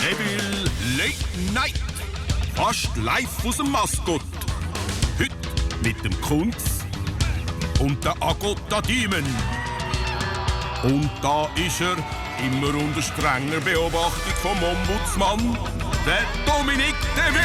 Devil Late Night. Fast live aus dem Maskott. Heute mit dem Kunz und der Agota Demon. Und da ist er, immer unter strenger Beobachtung vom Ombudsmann, der Dominik Devil.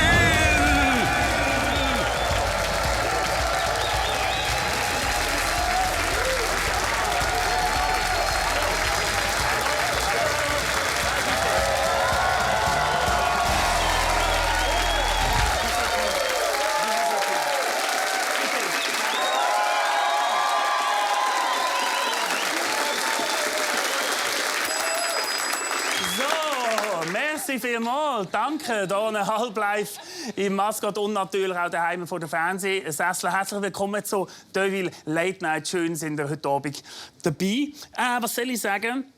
Merci vielmals. Danke. Hier halblive im Maskott und natürlich auch daheim vor der Fernsehsessel. Herzlich willkommen zu Devil Late Night. Schön sind ihr heute Abend dabei. Was soll ich sagen?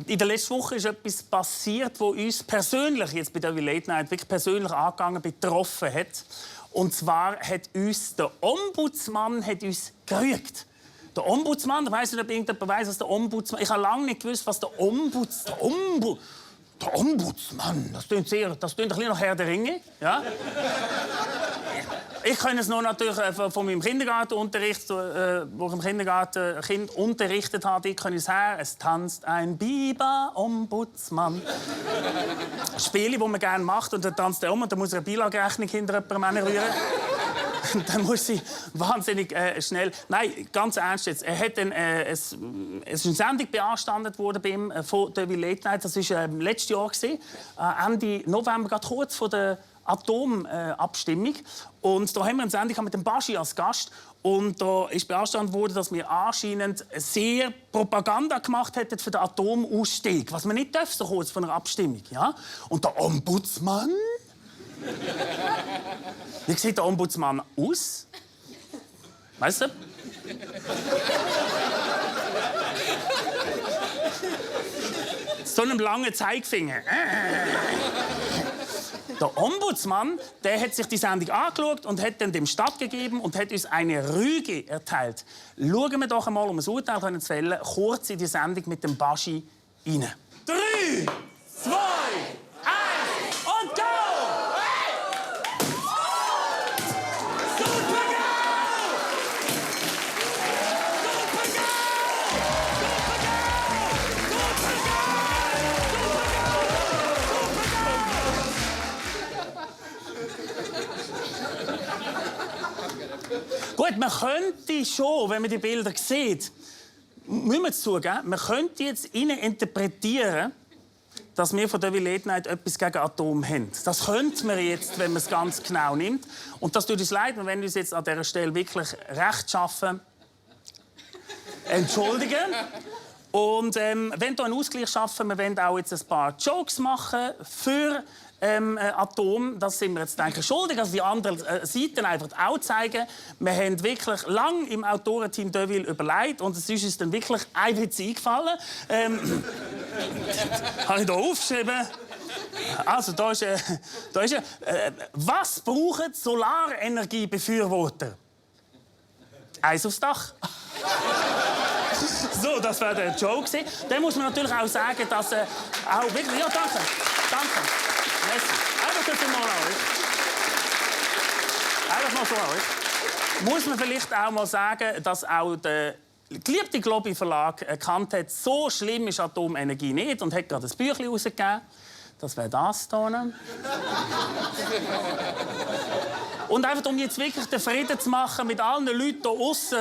In der letzten Woche ist etwas passiert, das uns persönlich, jetzt bei Devil Late Night, wirklich persönlich angegangen, betroffen hat. Und zwar hat uns der Ombudsmann gerügt. Der Ombudsmann, ich weiss nicht, ob irgendjemand weiss, was der Ombudsmann... Ich habe lange nicht gewusst, was der Ombudsmann, das klingt ein bisschen nach Herr der Ringe. Ja? Ich kenne es noch natürlich von meinem Kindergartenunterricht, wo ich im Kindergarten Kind unterrichtet habe. Ich kenne es her. Es tanzt ein Biber, Ombudsmann. Spiele, die man gerne macht. Und dann tanzt er und dann muss er eine Beilagerechnung hinter jemandem rühren. Und dann muss sie wahnsinnig schnell... Nein, ganz ernst jetzt. Er hat es ist eine Sendung beanstandet worden bei ihm von Devil Late Night. Das war letztes Jahr, Ende November, gerade kurz vor der Atomabstimmung. Und da haben wir eine Sendung mit dem Baschi als Gast. Und da ist beanstandet worden, dass wir anscheinend sehr Propaganda gemacht hätten für den Atomausstieg. Was man nicht darf, so kurz vor einer Abstimmung. Ja? Und der Ombudsmann... Wie sieht der Ombudsmann aus? Weißt du? So einem langen Zeigefinger. Der Ombudsmann, der hat sich die Sendung angeschaut und hat dann dem stattgegeben und hat uns eine Rüge erteilt. Schauen wir doch einmal, um ein Urteil zu fällen, kurz in die Sendung mit dem Baschi rein. 3, 2, 1 und go! Gut, man könnte schon, wenn man die Bilder sieht, müssen wir zugeben, man könnte jetzt interpretieren, dass wir von Devil Late Night etwas gegen Atom haben. Das könnte man jetzt, wenn man es ganz genau nimmt. Und das tut uns leid, wir wollen uns jetzt an dieser Stelle wirklich rechtschaffen entschuldigen. Und wenn wir einen Ausgleich schaffen, wir wollen auch jetzt ein paar Jokes machen für Atom, das sind wir jetzt, denke ich, schuldig. Also die anderen Seiten einfach auch zeigen. Wir haben wirklich lange im Autorenteam Devil überlegt und es ist uns dann wirklich ein Witz eingefallen. Habe ich hier aufgeschrieben. Also, da ist was brauchen Solarenergiebefürworter? Eis aufs Dach. So, das war der Joke. Dann muss man natürlich auch sagen, dass auch wirklich... Ja, danke. Danke. Merci. Einfach mal an euch. Einfach mal so an euch. Muss man vielleicht auch mal sagen, dass auch der geliebte Globi Verlag erkannt hat, so schlimm ist Atomenergie nicht und hat gerade ein Büchlein herausgegeben. Das wäre das hier. Und einfach, um jetzt wirklich den Frieden zu machen mit allen Leuten hier aussen,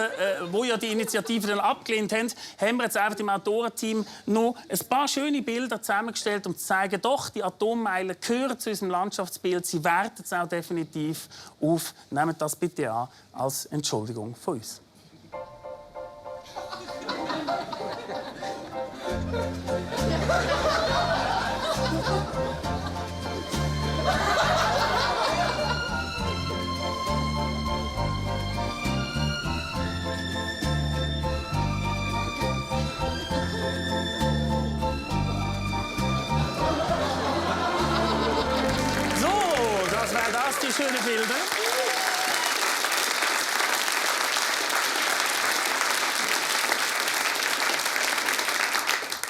die ja die Initiative dann abgelehnt haben, haben wir jetzt einfach im Autorenteam noch ein paar schöne Bilder zusammengestellt, um zu zeigen, doch, die Atommeilen gehören zu unserem Landschaftsbild. Sie werten es auch definitiv auf. Nehmt das bitte an als Entschuldigung von uns. Die schönen Bilder.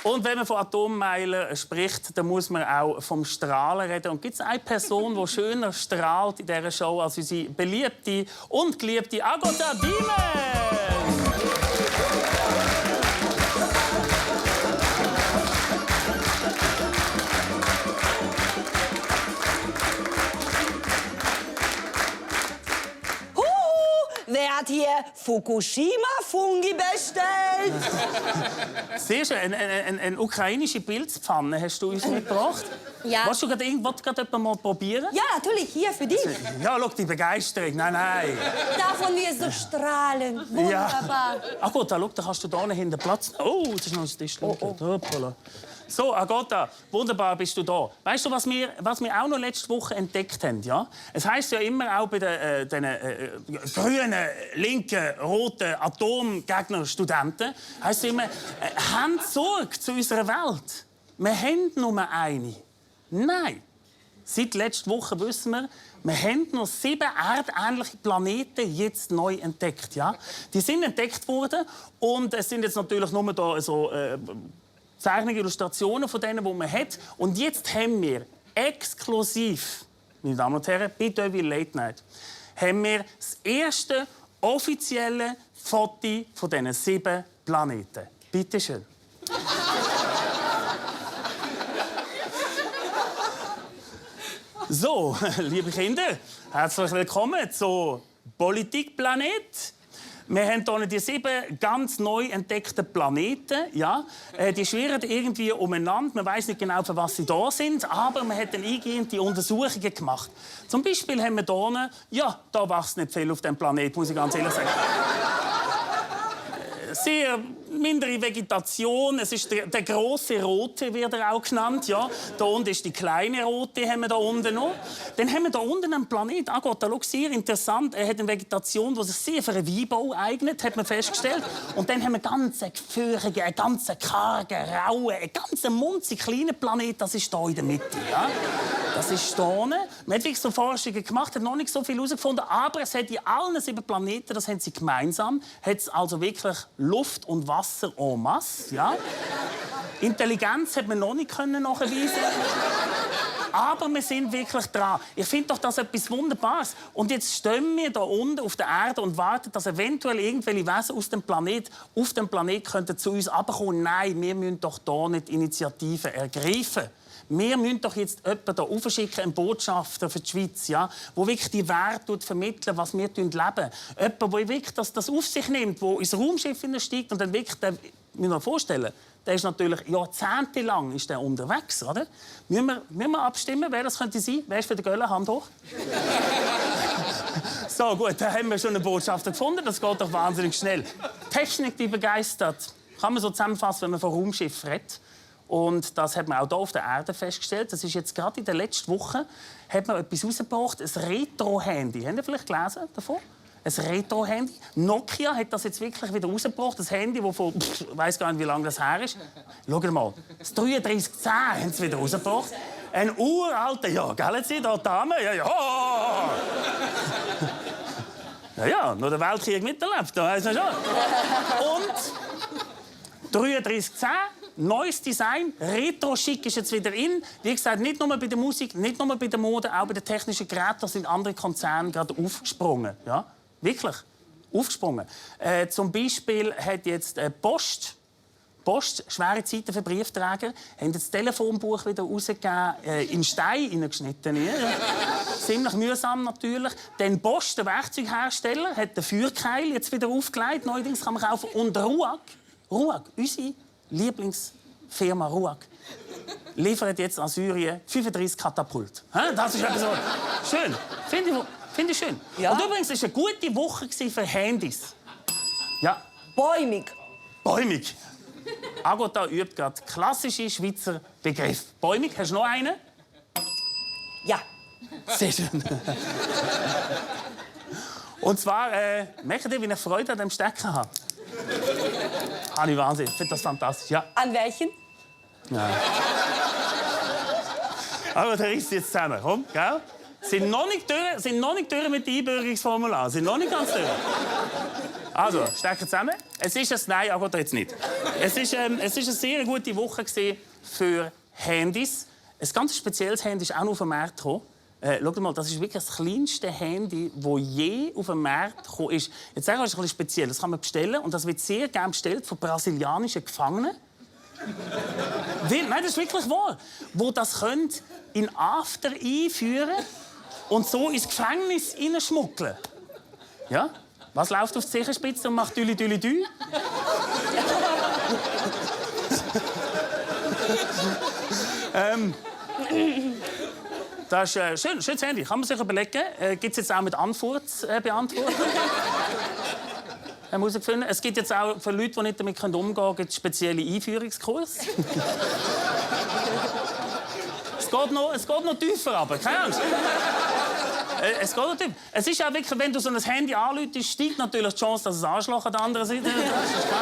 Und wenn man von Atommeilen spricht, dann muss man auch vom Strahlen reden. Und gibt es eine Person, die schöner strahlt in dieser Show als unsere beliebte und geliebte Agota Diemen? Wer hat hier Fukushima-Fungi bestellt? Sehr schön. Eine ukrainische Pilzpfanne hast du uns mitgebracht. Ja. Willst du gerade jemand mal probieren? Ja, natürlich, hier für dich. Ja, schau, die Begeisterung. Nein. Davon wirst du strahlen. Wunderbar. Ach gut, schau, da kannst du da hinten Platz. Oh, das ist noch ein Tisch. Hoppala. So, Agota, wunderbar bist du da. Weißt du, was wir auch noch letzte Woche entdeckt haben? Ja? Es heisst ja immer auch bei den grünen, linken, roten Atomgegner-Studenten, heisst es immer, habt Sorge zu unserer Welt. Wir haben nur eine. Nein. Seit letzter Woche wissen wir haben noch 7 erdähnliche Planeten jetzt neu entdeckt. Ja? Die sind entdeckt worden und es sind jetzt natürlich nur da so Zeichnungen, Illustrationen von denen, die man hat. Und jetzt haben wir exklusiv, meine Damen und Herren, bei Deville Late Night, haben wir das erste offizielle Foto von diesen 7 Planeten. Bitte schön. So, liebe Kinder, herzlich willkommen zu Politikplanet. Wir haben hier die 7 ganz neu entdeckten Planeten. Ja? Die schwirren irgendwie umeinander. Man weiß nicht genau, für was sie da sind, aber man hat dann eingehende Untersuchungen gemacht. Zum Beispiel haben wir hier, ja, da wächst nicht viel auf dem Planeten, muss ich ganz ehrlich sagen. Sehr mindere Vegetation. Es ist der große Rote, wird er auch genannt. Ja. Da unten ist die kleine Rote, haben wir da unten noch. Dann haben wir da unten einen Planet. Agota, schau, sehr interessant. Er hat eine Vegetation, die sich sehr für einen Weinbau eignet, hat man festgestellt. Und dann haben wir einen ganz gefährlichen, einen ganz kargen, rauen, einen ganz munzig kleinen Planet. Das ist hier in der Mitte. Ja. Das ist hier. Man hat wirklich so Forschungen gemacht, hat noch nicht so viel herausgefunden. Aber es hat in allen 7 Planeten, das haben sie gemeinsam, hat es also wirklich Luft und Wasser en masse. Ja? Intelligenz hat man noch nicht nachweisen. Aber wir sind wirklich dran. Ich finde doch das etwas Wunderbares. Und jetzt stehen wir hier unten auf der Erde und warten, dass eventuell irgendwelche Wesen aus dem Planet auf dem Planet könnten zu uns herabkommen. Nein, wir müssen doch hier nicht Initiativen ergreifen. Wir müssen doch jetzt jemanden hier aufschicken, einen Botschafter für die Schweiz, ja, der wirklich die Werte vermittelt, was wir leben. Jemand, der wirklich das auf sich nimmt, der ins Raumschiff steigt und dann wirklich, müssen wir vorstellen, der ist natürlich jahrzehntelang ist der unterwegs, oder? Müssen wir abstimmen, wer das könnte sein? Wer ist für die Gölle? Hand hoch. So, gut, da haben wir schon einen Botschafter gefunden. Das geht doch wahnsinnig schnell. Technik, die begeistert. Kann man so zusammenfassen, wenn man von Raumschiff redet. Und das hat man auch hier auf der Erde festgestellt. Das ist jetzt gerade in der letzten Woche hat man etwas rausgebracht, ein Retro-Handy. Habt ihr vielleicht gelesen davon? Ein Retro-Handy. Nokia hat das jetzt wirklich wieder rausgebracht. Ein Handy, das von, ich weiss gar nicht, wie lange das her ist. Schaut mal, das 3310 haben sie wieder rausgebracht. Ein uralter, ja, gell, Sie da, Dame? Ja. Ja, noch den Weltkrieg miterlebt, da weiss man schon. Und 3310. Neues Design, Retro-Schick ist jetzt wieder in. Wie gesagt, nicht nur bei der Musik, nicht nur bei der Mode, auch bei den technischen Geräten. Da sind andere Konzerne gerade aufgesprungen. Ja? Wirklich aufgesprungen. Zum Beispiel hat jetzt Post, schwere Zeiten für Briefträger, haben das Telefonbuch wieder rausgegeben, in Stein hineingeschnitten. Ja. Ziemlich mühsam natürlich. Dann Bosch, der Werkzeughersteller, hat den Feuerkeil jetzt wieder aufgelegt. Neuerdings kann man kaufen. Und RUAG, unsere Lieblingsfirma RUAG, liefert jetzt an Syrien 35 Katapult. Das ist so schön. Finde ich schön. Ja. Und übrigens war es eine gute Woche für Handys. Ja. Bäumig. Bäumig. Agota übt gerade klassische Schweizer Begriff. Bäumig, hast du noch einen? Ja. Sehr schön. Und zwar, merkt ihr, wie ich Freude an dem Stecker habe? Habe ich Wahnsinn. Ich finde das fantastisch. Ja. An welchen? Ja. Aber der ist jetzt zusammen. Komm, gell? Sind noch nicht durch mit dem Einbürgerungsformular. Sind noch nicht ganz durch. Also, stecken zusammen. Es ist ein... Nein, aber jetzt nicht. Es ist eine sehr gute Woche für Handys. Ein ganz spezielles Handy ist auch noch auf den Markt gekommen. Schau mal, das ist wirklich das kleinste Handy, das je auf den Markt gekommen ist. Jetzt sage ich euch ein bisschen speziell. Das kann man bestellen und das wird sehr gerne bestellt von brasilianischen Gefangenen. Nein, das ist wirklich wahr. Die das in After einführen und so ins Gefängnis hineinschmuggeln. Ja? Was läuft auf die Zehenspitze und macht Düli Düli Dü? Das ist schönes Handy. Kann man sich überlegen. Gibt es jetzt auch mit Antworten beantworten? Es gibt jetzt auch für Leute, die nicht damit umgehen können, gibt's spezielle Einführungskurse. Es geht noch tiefer, aber keine Angst. Es geht noch tiefer. Es ist auch wirklich, wenn du so ein Handy anläutest, steigt natürlich die Chance, dass es Arschloch an der anderen Seite ist. Das ist klar.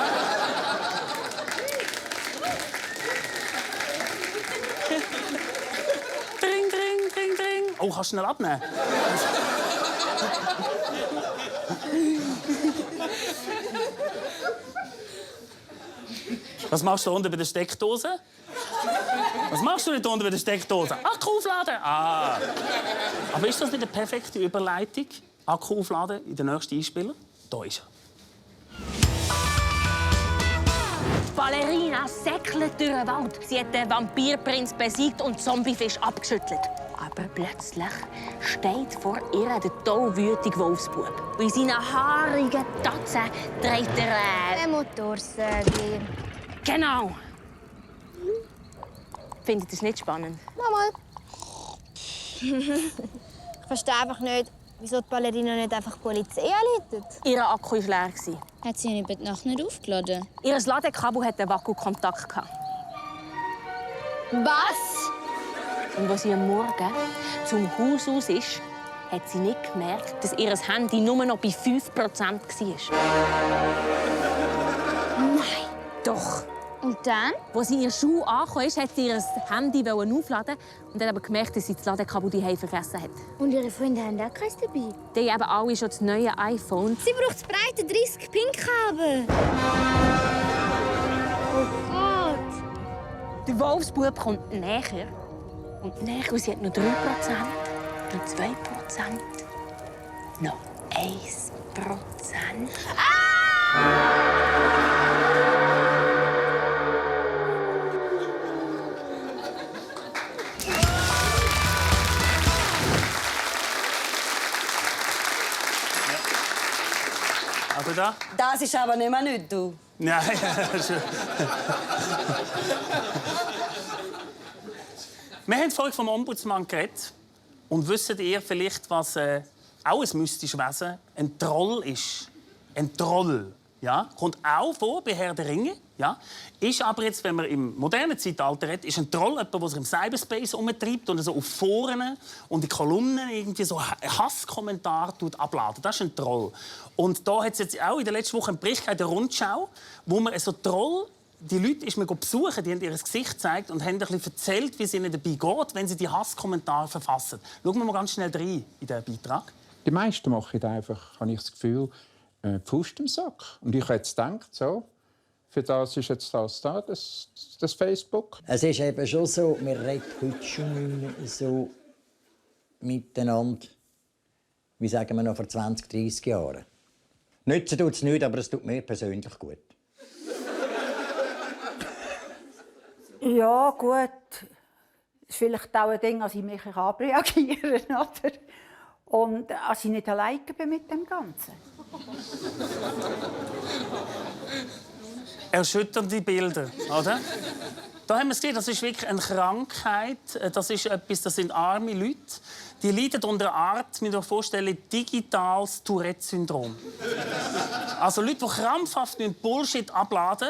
Dring, dring, dring, dring. Oh, kannst du schnell abnehmen? Was machst du unten bei der Steckdose? Was machst du nicht unten bei der Steckdose? Akku aufladen! Ah. Aber ist das nicht eine perfekte Überleitung? Akku aufladen in den nächsten Einspieler? Da ist er. Ballerina säckelt durch den Wald. Sie hat den Vampirprinz besiegt und Zombiefisch abgeschüttelt. Aber plötzlich steht vor ihr der tollwütige Wolfsbub. Und in seinen haarigen Tatzen trägt er Ein Motorsäge. Genau. Findet ihr das nicht spannend? Mama. Ich verstehe einfach nicht, wieso die Ballerina nicht einfach die Polizei anruft. Ihr Akku war leer. Hat sie ihn über die Nacht nicht aufgeladen? Ihr Ladekabel hatte einen Vakuumkontakt. Was? Und als sie am Morgen zum Haus aus ist, hat sie nicht gemerkt, dass ihr Handy nur noch bei 5% war. Nein. Doch. Und dann? Als sie in ihr Schuh angekommen ist, hat sie ihr Handy aufladen und hat aber gemerkt, dass sie das Ladekabel daheim vergessen hat. Und ihre Freunde haben auch keins dabei. Die haben alle schon das neue iPhone. Sie braucht das breite 30-Pin-Kabel. Oh Gott. Der Wolfsbub kommt näher. Und näher, und sie hat noch 3%, noch 2%, noch 1%. Also da? Das ist aber nicht mehr nicht, du. Nein. Wir haben vorhin vom Ombudsmann geredet. Und wisst ihr vielleicht, was auch ein mystisches Wesen ein Troll ist? Ein Troll. Ja? Kommt auch vor bei Herr der Ringe. Ja? Ist aber jetzt, wenn man im modernen Zeitalter redet, ist ein Troll jemand, der sich im Cyberspace umtreibt und so auf Foren und in Kolumnen irgendwie so Hasskommentare abladen. Das ist ein Troll. Und da hat es jetzt auch in der letzten Woche einen Bericht in der Rundschau, wo man so Troll, die Leute ist man besuchen, die haben ihr Gesicht gezeigt und haben ein bisschen erzählt, wie es ihnen dabei geht, wenn sie die Hasskommentare verfassen. Schauen wir mal ganz schnell rein in diesen Beitrag. Die meisten machen einfach, habe ich das Gefühl, Pfust im Sack. Und ich habe jetzt gedacht, so, für das ist jetzt das da, das Facebook. Es ist eben schon so, wir reden heute schon nicht mehr so miteinander, wie sagen wir noch vor 20, 30 Jahren. Nützen tut es nicht, aber es tut mir persönlich gut. Ja, gut. Es ist vielleicht auch ein Ding, dass ich mich abreagieren kann, oder? Und dass ich nicht alleine bin mit dem Ganzen. Erschütternde Bilder, oder? Da haben wir es gesehen, das ist wirklich eine Krankheit. Das ist etwas, das sind arme Leute. Die leiden unter einer Art, müsst ihr euch vorstellen, digitales Tourette-Syndrom. Also Leute, die krampfhaft Bullshit abladen,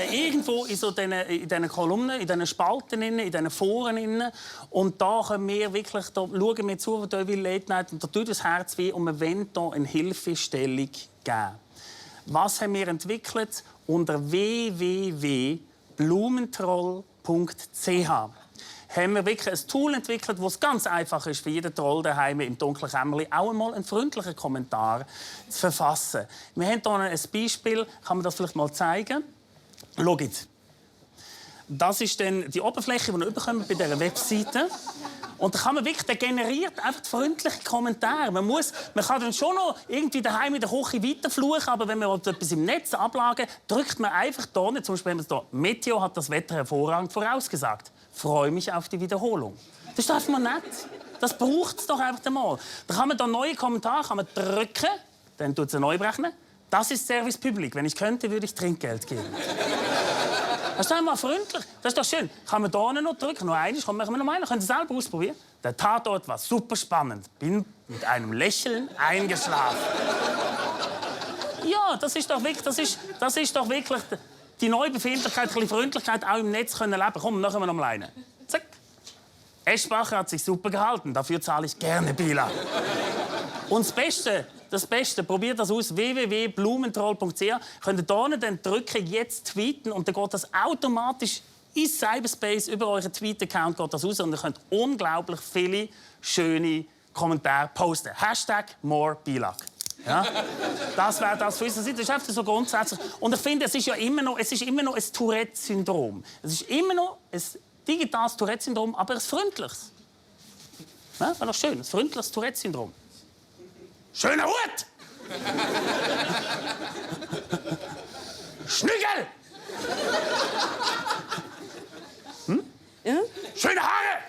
irgendwo in diesen Kolumnen, in diesen Spalten, in diesen Foren. Und da können wir wirklich, da schauen wir zu, da will Late Night, und da tut das Herz weh und wir wollen hier eine Hilfestellung geben. Was haben wir entwickelt? Unter www.blumentroll.ch haben wir wirklich ein Tool entwickelt, das ganz einfach ist, für jeden Troll daheim im dunklen Kämmerlein auch einmal einen freundlichen Kommentar zu verfassen. Wir haben hier ein Beispiel, kann man das vielleicht mal zeigen? Schaut. Das ist dann die Oberfläche, die wir bekommen bei dieser Webseite. Und da kann man wirklich, der generiert einfach freundliche Kommentare. Man kann dann schon noch irgendwie daheim in der Küche weiterfluchen, aber wenn man etwas im Netz ablagen, drückt man einfach da, zum Beispiel hier, Meteo hat das Wetter hervorragend vorausgesagt. Freue mich auf die Wiederholung. Das darf man nicht. Das braucht es doch einfach einmal. Da kann man da neue Kommentare kann man drücken, dann tut es neu berechnen. Das ist Service Public. Wenn ich könnte, würde ich Trinkgeld geben. Das ist doch einmal freundlich. Das ist doch schön. Kann man hier noch drücken? Noch einmal. Machen wir noch einen. Können Sie selber ausprobieren? Der Tatort war super spannend. Bin mit einem Lächeln eingeschlafen. Ja, das ist doch wirklich die neue Befindlichkeit, ein bisschen Freundlichkeit auch im Netz können leben. Komm, nachher noch mal einen. Zack. Eschbacher hat sich super gehalten. Dafür zahle ich gerne Bila. Und das Beste, probiert das aus, www.blumentroll.ch. Könnt ihr hier dann drücken, jetzt tweeten und dann geht das automatisch in Cyberspace über euren Tweet-Account geht das raus und ihr könnt unglaublich viele schöne Kommentare posten. #morebilag. Ja? Das wäre das für uns. Das ist einfach so grundsätzlich. Und ich finde, es ist immer noch ein Tourette-Syndrom. Es ist immer noch ein digitales Tourette-Syndrom, aber ein freundliches. Ja, wäre doch schön, ein freundliches Tourette-Syndrom. Schöner Hut! Schnügel! Ja? Schöne Haare!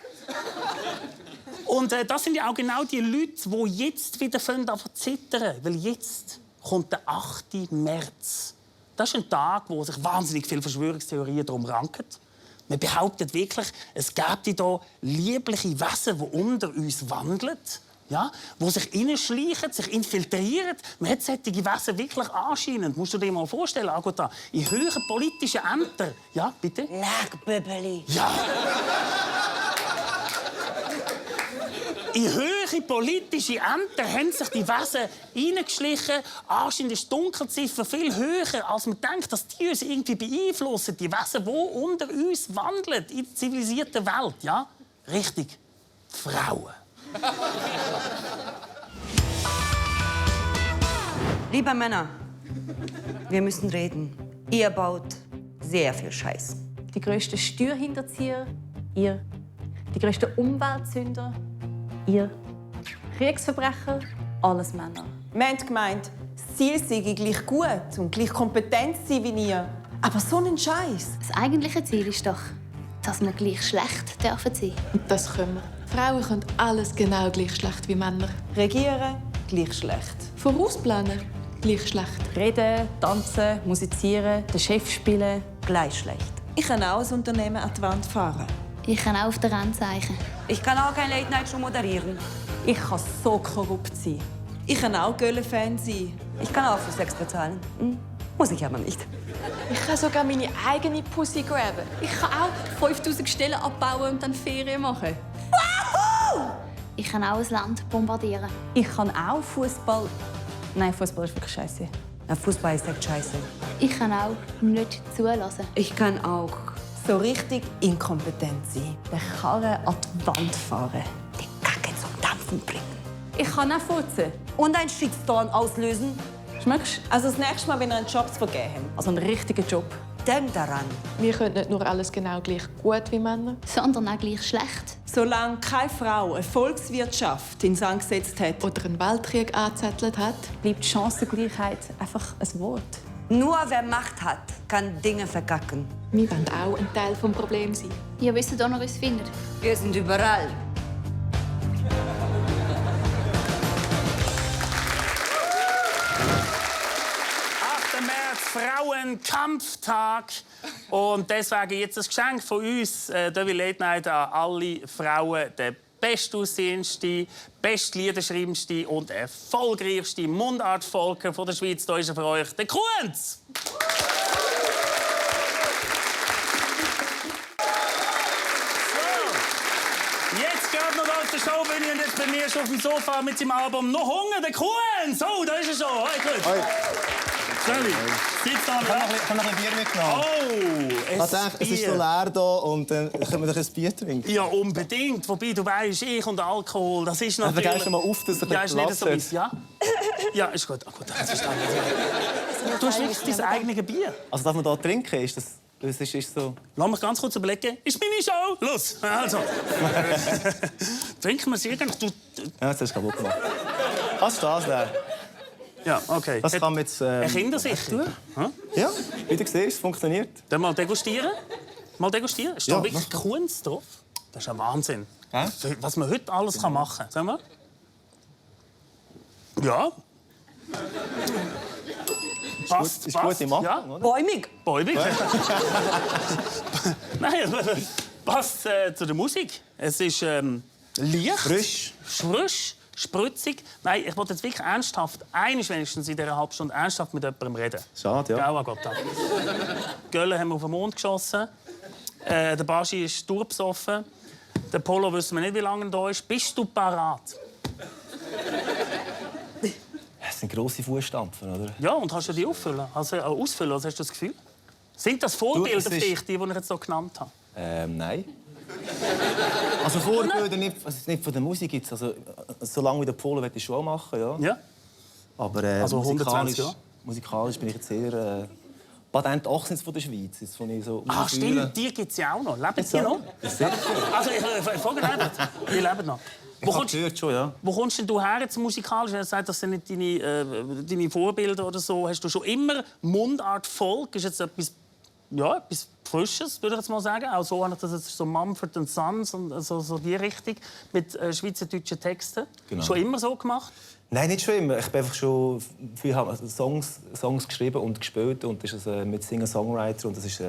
Und das sind ja auch genau die Leute, die jetzt wieder zittern. Weil jetzt kommt der 8. März. Das ist ein Tag, wo sich wahnsinnig viele Verschwörungstheorien darum ranken. Man behauptet wirklich, es gäbe hier liebliche Wesen, die unter uns wandeln. Ja, die sich reinschleichen, sich infiltrieren. Man hat solche Wesen wirklich anscheinend. Musst du dir mal vorstellen, Agota, in höheren politischen Ämtern. Ja, bitte? Lagbübeli. Ja. In höhere politische Ämter haben sich die Wesen reingeschlichen. Anscheinend ist die Dunkelziffer viel höher, als man denkt, dass die uns irgendwie beeinflussen. Die Wesen, die unter uns wandeln, in der zivilisierten Welt. Ja? Richtig. Die Frauen. Liebe Männer, wir müssen reden. Ihr baut sehr viel Scheiß. Die grössten Steuerhinterzieher, ihr. Die grössten Umweltsünder, ihr. Kriegsverbrecher, alles Männer. Wir haben gemeint, das Ziel sei gleich gut und gleich kompetent sein wie ihr. Aber so ein Scheiß. Das eigentliche Ziel ist doch, dass wir gleich schlecht dürfen sein. Und das können wir. Frauen können alles genau gleich schlecht wie Männer. Regieren, gleich schlecht. Vorausplanen, gleich schlecht. Reden, tanzen, musizieren, den Chef spielen, gleich schlecht. Ich kann auch ein Unternehmen an die Wand fahren. Ich kann auch auf der Rennzeichen. Ich kann auch kein Late-Night-Show moderieren. Ich kann so korrupt sein. Ich kann auch Gölle-Fan sein. Ich kann auch für Sex bezahlen. Muss ich aber nicht. Ich kann sogar meine eigene Pussy graben. Ich kann auch 5000 Stellen abbauen und dann Ferien machen. Wahoo! Ich kann auch ein Land bombardieren. Ich kann auch Fußball. Nein, Fußball ist wirklich scheiße. Ja, Fußball ist echt scheiße. Ich kann auch nicht zulassen. Ich kann auch so richtig inkompetent sein. Den Karren an die Wand fahren. Die Kacke zum Dampfen bringen. Ich kann auch furzen. Und einen Shitstorm auslösen. Schmeckst du? Also das nächste Mal, wenn ihr einen Job zu vergeben habt. Also einen richtigen Job. Denk daran. Wir können nicht nur alles genau gleich gut wie Männer, sondern auch gleich schlecht. Solange keine Frau eine Volkswirtschaft in Gang gesetzt hat oder einen Weltkrieg angezettelt hat, bleibt Chancengleichheit einfach ein Wort. Nur wer Macht hat, kann Dinge verkacken. Wir wollen auch ein Teil des Problems sein. Ihr wisst auch noch, was es findet. Wir sind überall. Frauenkampftag. Und deswegen jetzt ein Geschenk von uns, Devi Late Night, an alle Frauen. Der bestaussehendste, bestliederschreibendste und erfolgreichste Mundartvolker der Schweiz. Da ist er für euch, der Kunz! Jetzt geht noch auf der Showbühne und jetzt bei mir schon auf dem Sofa mit seinem Album «Noch Hunger», der Kunz! So, da ist er schon. Hey, gut. Schöni, sitz da. Ich habe noch ein Bier mitgenommen. Oh, Ich dachte, es ist so leer hier und dann können wir doch ein Bier trinken. Ja, unbedingt. Wobei, du weißt, ich und Alkohol, das ist natürlich... Gehst du mal auf, dass er ja, ist nicht so Platz hat? ja? Ja, ist gut. Ah, gut, das verstanden. Du hast wirklich dein eigenes Bier. Also darf man hier trinken? Ist das ist so... Lass mich ganz kurz überlegen. Ist meine Show? Los! Also. Trinken wir es irgendwie? Ja, das hast du kaputt gemacht. Kannst du das nehmen? Ja, okay. Das kann man jetzt... Kindersicht, du? Ja, wie du siehst, es funktioniert. Dann mal degustieren. Mal degustieren. Ist da Ja, wirklich Kunst drauf? Das ist ein Wahnsinn. Ja? Was man heute alles machen kann. Sag mal. Ja. Passt, ist gute Machung, ja. oder? Bäumig. Bäumig. Nein, passt zu der Musik. Es ist leicht. Frisch, spritzig. Nein, ich wollte jetzt wirklich ernsthaft, eines wenigstens in dieser halben Stunde ernsthaft mit jemandem reden. Schade, ja. Gell, Gott. Gölle haben wir auf den Mond geschossen. Der Baschi ist durchbesoffen. Der Polo wissen wir nicht, wie lange er da ist. Bist du parat? Das sind grosse Fußstapfen, oder? Ja, und kannst du die ausfüllen? Ausfüllen, was hast du das Gefühl? Sind das Vorbilder für dich, die ich jetzt so genannt habe? Nein. Also Vorbilder nicht von der Musik gibt's. Also so lange wie der Polo will ich schon machen, ja. Ja. Aber also 120 Jahre? Musikalisch bin ich jetzt sehr Patent 18 von der Schweiz. Das ich so stimmt, die gibt es ja auch noch. Leben die noch? Also ich frage nicht. Die leben noch. Wo kommst denn du her jetzt musikalisch? Du hast gesagt, das sind nicht deine Vorbilder oder so. Hast du schon immer Mundart Folk? Ist jetzt etwas Frisches, würde ich jetzt mal sagen. Auch so habe ich das jetzt so Mumford & Sons und so die Richtung mit schweizerdeutschen Texten. Genau. Schon immer so gemacht? Nein, nicht schon immer. Ich habe einfach schon viel Songs geschrieben und gespielt und das ist mit Singer-Songwriter und das ist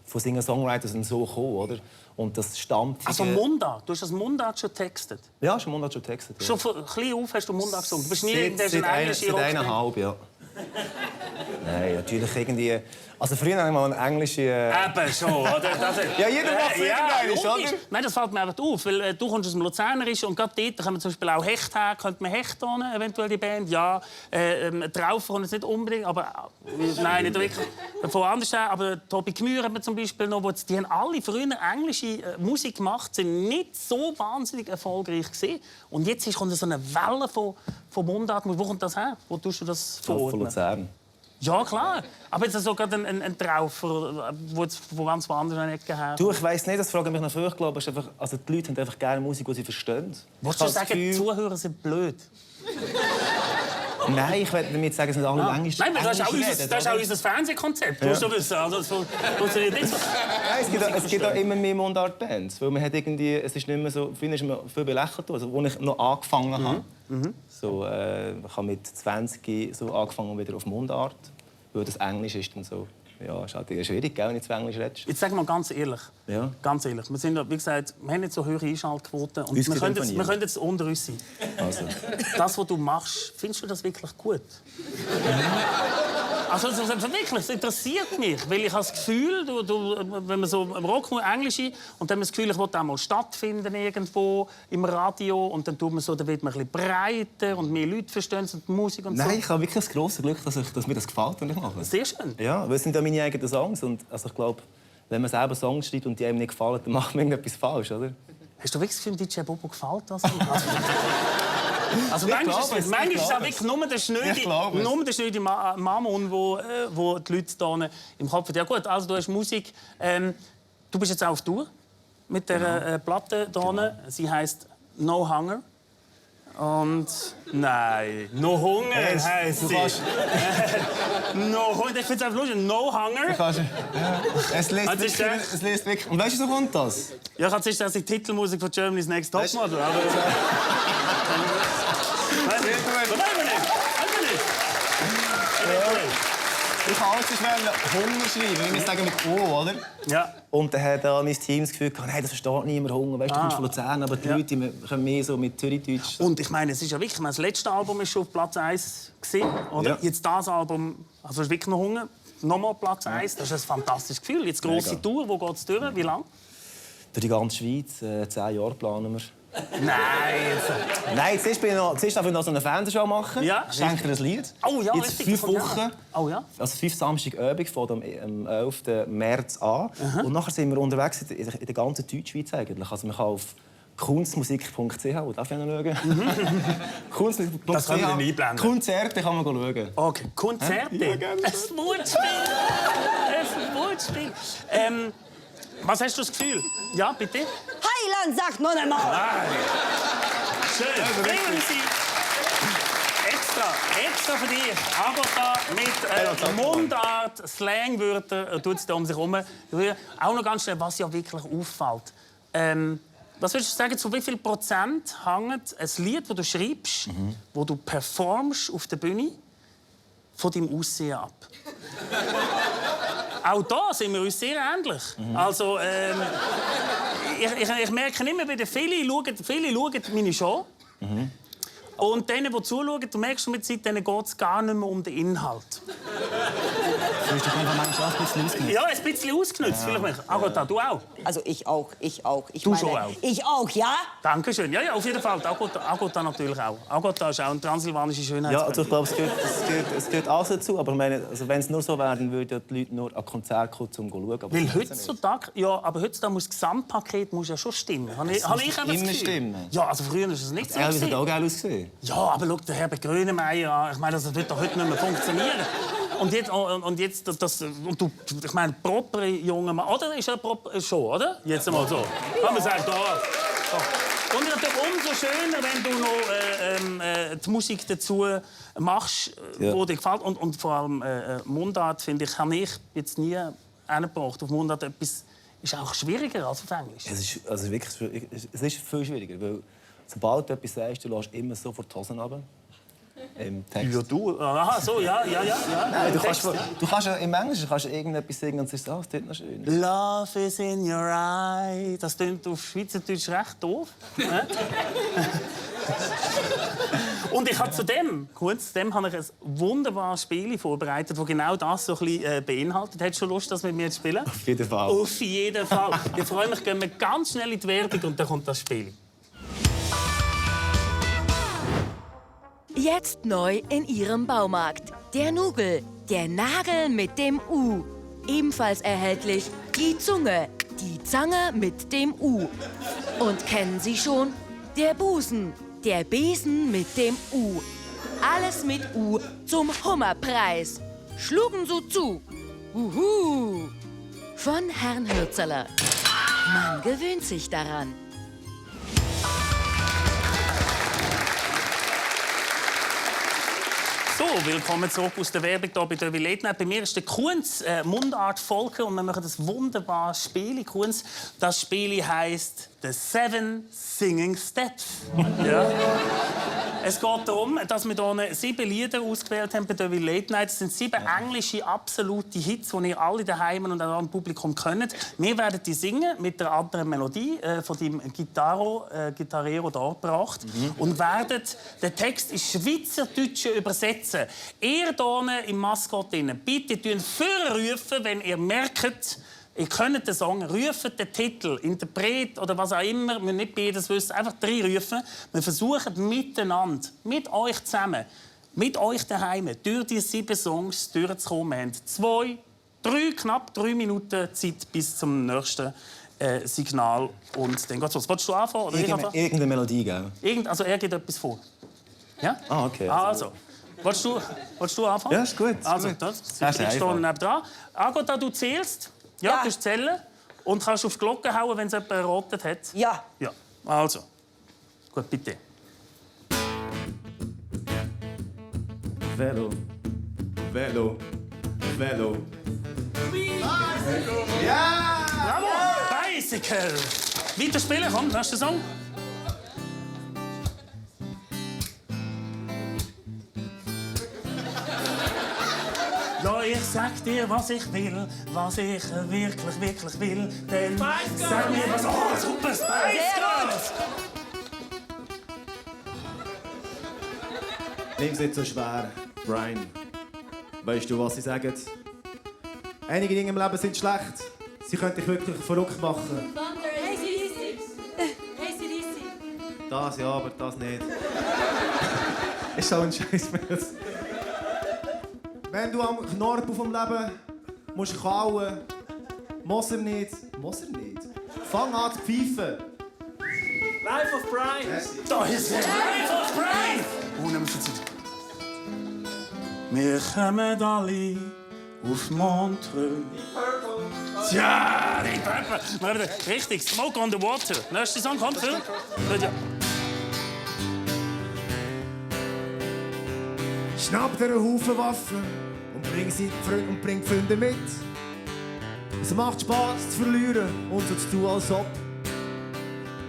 von Singer-Songwritern so gekommen, oder? Und das stammt... Also Mundart? Du hast das Mundart schon getextet? Ja, schon Mundart schon getextet. Ja. Schon von klein auf hast du Mundart gesungen? Du bist nie seit eineinhalb, ja. Nein, natürlich irgendwie... Also früher habe ich mal eine englische... Eben schon, oder? Ja, jeder macht es irgendwann, oder? Nein, das fällt mir einfach auf, weil du kommst aus dem Luzernerischen und gerade dort können wir zum Beispiel auch Hecht her. Könnte man Hecht ohne, eventuell die Band? Ja. Traufer kommt jetzt nicht unbedingt, aber... Nein, nicht wirklich. Von anders her, aber Tobi Gmür hat man zum Beispiel noch, die haben alle früher englische Musik gemacht, sind nicht so wahnsinnig erfolgreich gewesen. Und jetzt kommt so eine Welle von Mundart. Wo kommt das her? Wo tust du das verordnen? Von Luzern. Ja, klar. Aber jetzt so gerade ein Traufer, wo von ganz woanders nicht her. Du, ich weiss nicht, das frage ich mich noch früher. Ich glaube, also die Leute haben einfach gerne Musik, die sie verstehen. Willst du sagen, die Zuhörer sind blöd? Nein, ich will damit sagen, es sind alle Englisch. Nein, das ist auch unser Fernsehkonzept. Ja. Du wissen, also, das funktioniert nicht so. Nein, es gibt auch immer mehr Mundart-Bands. Weil man hat irgendwie, es ist nicht mehr so, früher ist man viel belächelt. Also, als ich noch angefangen habe, so, ich habe mit 20 so angefangen wieder auf Mundart, weil das Englisch ist dann so. Ja, ist halt schwierig, wenn du nicht zu Englisch redest. Jetzt sag mal ganz ehrlich. Ja. Ganz ehrlich. Wir sind, wie gesagt, wir haben nicht so hohe Einschaltquoten. Und wir können jetzt unter uns sein. Also. Das, was du machst, findest du das wirklich gut? Also wirklich, das interessiert mich. Weil ich habe das Gefühl, wenn man so im Rock Englisch und dann hat man das Gefühl, ich will auch mal stattfinden irgendwo im Radio und dann tut man so, dann wird man ein bisschen breiter und mehr Leute verstehen die Musik und so. Nein, ich habe wirklich das grosse Glück, dass mir das gefällt, wenn ich mache. Sehr schön. Ja, weil es sind ja meine eigenen Songs und also ich glaube, wenn man selber Songs schreibt und die einem nicht gefallen, dann macht man irgendetwas falsch, oder? Hast du wirklich das Gefühl, DJ Bobo gefällt das? Also manchmal ist es auch wirklich nur der schnöde Mammon, wo die Leute hier im Kopf haben. Ja gut, also du hast Musik. Du bist jetzt auch auf Tour mit der Platte hier. Sie heisst «No Hunger». Und nein, «No Hunger» heisst sie. «No Hunger», ich finde es einfach lustig. «No Hunger». Es liest wirklich. Und weißt du, so kommt das? Ja, ich hatte zuerst die Titelmusik von «Germany's Next Topmodel». Ich kann alles Hunger schreiben, wir sagen mit O, oder? Ja. Und dann hat mein Team das Gefühl, nein, das versteht niemand Hunger. Weißt du, du kommst von Luzern, aber die Leute können mehr so mit Zürichdeutsch. Und ich meine, es ist ja wirklich, das letzte Album ist schon auf Platz 1 gewesen, oder? Ja. Jetzt das Album, also ist wirklich noch Hunger, nochmal Platz 1. Das ist ein fantastisches Gefühl. Jetzt grosse Tour, wo geht es durch? Wie lange? Durch die ganze Schweiz, 10 Jahre planen wir. Nein, zuerst darf ich noch so eine Fernsehshow machen. Ja. Schenkt dir ein Lied. Oh ja, jetzt 5 Wochen. Oh ja. Also 5 Samstagabend von am 11. März an. Und nachher sind wir unterwegs in der ganzen Deutschschweiz eigentlich. Also man kann auf kunstmusik.ch, darf ich noch schauen? Kunstmusik.ch. Das können wir dann einblenden. Konzerte kann man schauen. Okay, Konzerte? Ja, Ein Wortspiel! Ein Wortspiel! Was hast du das Gefühl? Ja, bitte? Heiland sagt noch einmal! Nein! Schön, bringen Sie extra für dich. Agatha mit Mundart, Slangwörter tut es da um sich herum. Auch noch ganz schnell, was ja wirklich auffällt. Was würdest du sagen, zu wie viel Prozent hängt ein Lied, das du schreibst, das du performst auf der Bühne, von deinem Aussehen ab? Auch da sind wir uns sehr ähnlich. Also, ich merke immer wieder, viele schauen meine Show. Und denen, die zuschauen, du merkst mit der Zeit, denen geht es gar nicht mehr um den Inhalt. Du bist doch manchmal auch ein bisschen ausgenutzt. Ja, ein bisschen ausgenutzt. Ja. Agatha, du auch? Also ich auch. Du schon auch? Ich auch, ja? Dankeschön. Ja, auf jeden Fall. Agatha natürlich auch. Agatha ist auch eine transsilvanische Schönheit. Ja, also ich glaube, es gehört alles dazu. Aber ich meine, also wenn es nur so wäre, dann würden die Leute nur an Konzert kommen, um zu schauen. Aber weil heutzutage, ja, aber heutzutage muss das Gesamtpaket ja schon stimmen. Habe ich immer stimmen. Ja, also früher ist es nicht so. Elvis hat auch geil ausgesehen. Ja, aber schau, der Herbert Grönemeyer an. Ich meine, das wird doch heute nicht mehr funktionieren. Und jetzt ich meine, propere junge Mann, oder? Ist er schon, oder? Jetzt einmal so. Kann man sagen, da. So. Und natürlich umso schöner, wenn du noch die Musik dazu machst, die dir gefällt. Und vor allem Mundart, finde ich, habe ich jetzt nie hingebracht. Auf Mundart etwas ist auch schwieriger als auf Englisch. Es ist viel schwieriger, weil sobald du etwas sagst, du lässt immer sofort die Hosen runter. Im Text. Ja, du. Aha, so, ja. Nein, du kannst ja im Englischen irgendetwas singen und sagst, das klingt noch schön. Love is in your eye. Das klingt auf Schweizerdeutsch recht doof. Und ich habe zu dem habe ich ein wunderbares Spiel vorbereitet, das genau das so ein bisschen beinhaltet. Hättest du Lust, das mit mir zu spielen? Auf jeden Fall. Auf jeden Fall. Ich freue mich, gehen wir ganz schnell in die Werbung und dann kommt das Spiel. Jetzt neu in Ihrem Baumarkt. Der Nugel, der Nagel mit dem U. Ebenfalls erhältlich die Zunge, die Zange mit dem U. Und kennen Sie schon? Der Busen, der Besen mit dem U. Alles mit U zum Hummerpreis. Schlugen so zu. Uhu. Von Herrn Hürzeler. Man gewöhnt sich daran. So, willkommen zurück aus der Werbung hier bei der Late Night. Bei mir ist der Kunz, Mundart Volker, und wir machen das wunderbare Spiel. Kunz, das Spiel heisst «The 7 Singing Steps». Ja. Es geht darum, dass wir hier 7 Lieder ausgewählt haben bei der Late Night. Das sind 7 englische absolute Hits, die ihr alle daheim und auch im Publikum kennt. Wir werden die singen mit einer anderen Melodie von dem Gitarrero dargebracht und werden den Text ins Schweizerdeutsche übersetzen. Ihr hier im Maskott bitte vorrufen, wenn ihr merkt, ihr könnt den Song, rufen den Titel, Interpret oder was auch immer, wir müssen nicht beides wissen, einfach reinrufen. Wir versuchen miteinander, mit euch zusammen, mit euch daheim, durch die 7 Songs durchzukommen. Wir haben knapp 3 Minuten Zeit bis zum nächsten Signal. Und dann geht's los. Willst du anfangen? Oder irgendeine Melodie, gell? Also er geht etwas vor. Ja? Ah, okay. Also. Willst du anfangen? Ja, ist gut. Also, das steht nebenan. Agatha, du zählst. Ja, du zählen und kannst auf die Glocke hauen, wenn es jemand errotet hat. Ja. Ja, also. Gut, bitte. Velo, Velo, Velo. Ja! Bravo! Bicycle! Weiter spielen, komm, nächster Song. Ja, ich sag dir, was ich will, was ich wirklich will. Denn sag mir was. Oh, super, Spice Girls! Nimm's nicht so schwer, Brian. Weißt du, was sie sagen? Einige Dinge im Leben sind schlecht. Sie können dich wirklich verrückt machen. Thunder, AC/DC. AC/DC. Das ja, aber das nicht. Ist so ein Scheißpilz. Wenn du am Knorpel vom Leben musst kauen, muss er nicht. Fang an zu pfeifen. Life of Brian! Da ist er! Life of Brian! Oh, nehmen wir Zeit. Wir kommen alle auf Montreux. Ja, die Purple! Wir haben richtig, Smoke on the Water. Nächster Song kommt, Phil. Ja. Schnapp dir einen Haufen Waffen und bring Freunde mit. Es macht Spass zu verlieren und so zu tun, als ob.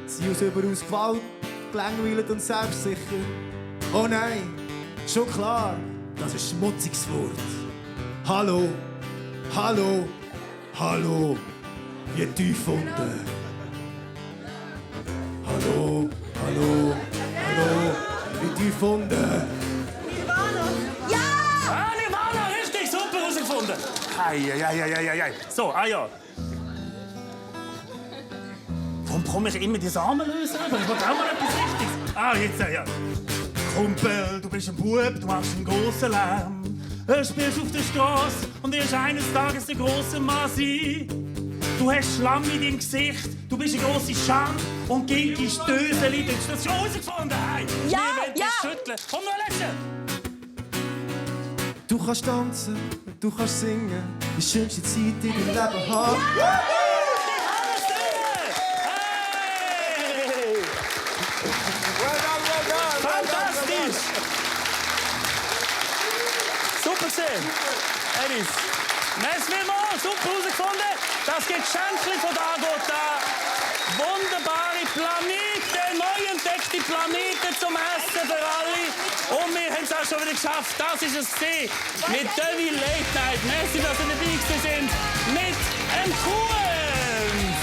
Sie aus überaus Gewalt, gelangweilt und selbstsicher. Oh nein, schon klar, das ist ein schmutziges Wort. Hallo, hallo, hallo, wie tief unten. Hallo, hallo, hallo, wie tief unten. Ah, Nirvana, richtig, super rausgefunden. Ei. So, ja. Warum komme ich immer die Samen lösen? Ich wollte auch mal etwas Wichtiges. Ah, jetzt, ja. Kumpel, du bist ein Bub, du machst einen grossen Lärm. Du spielst auf der Straße und wirst eines Tages ein grosser Mann sein. Du hast Schlamm in deinem Gesicht, du bist eine grosse Scham und gilt die Stöseli. Du hast das schon rausgefunden. Hey, ja, wir wollen dich schütteln. Komm, noch letzte. Du kannst tanzen, du kannst singen, die schönste Zeit in deinem Leben haben. Ja! Fantastisch! Super gesehen. Elis. Merci vielmals, super rausgefunden. Das Geschenk von Agota. Wunderbare Planeten, neu entdeckte Planeten zum Essen für alle. Und wir haben es auch schon wieder geschafft. Das ist es mit Devi Late Night. Merci, dass ihr dabei sind. Mit einem Kuchen.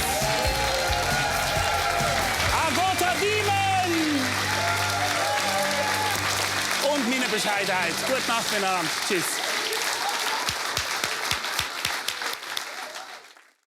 Agota Demon. Und meine Bescheidenheit. Gute Nacht miteinander. Tschüss.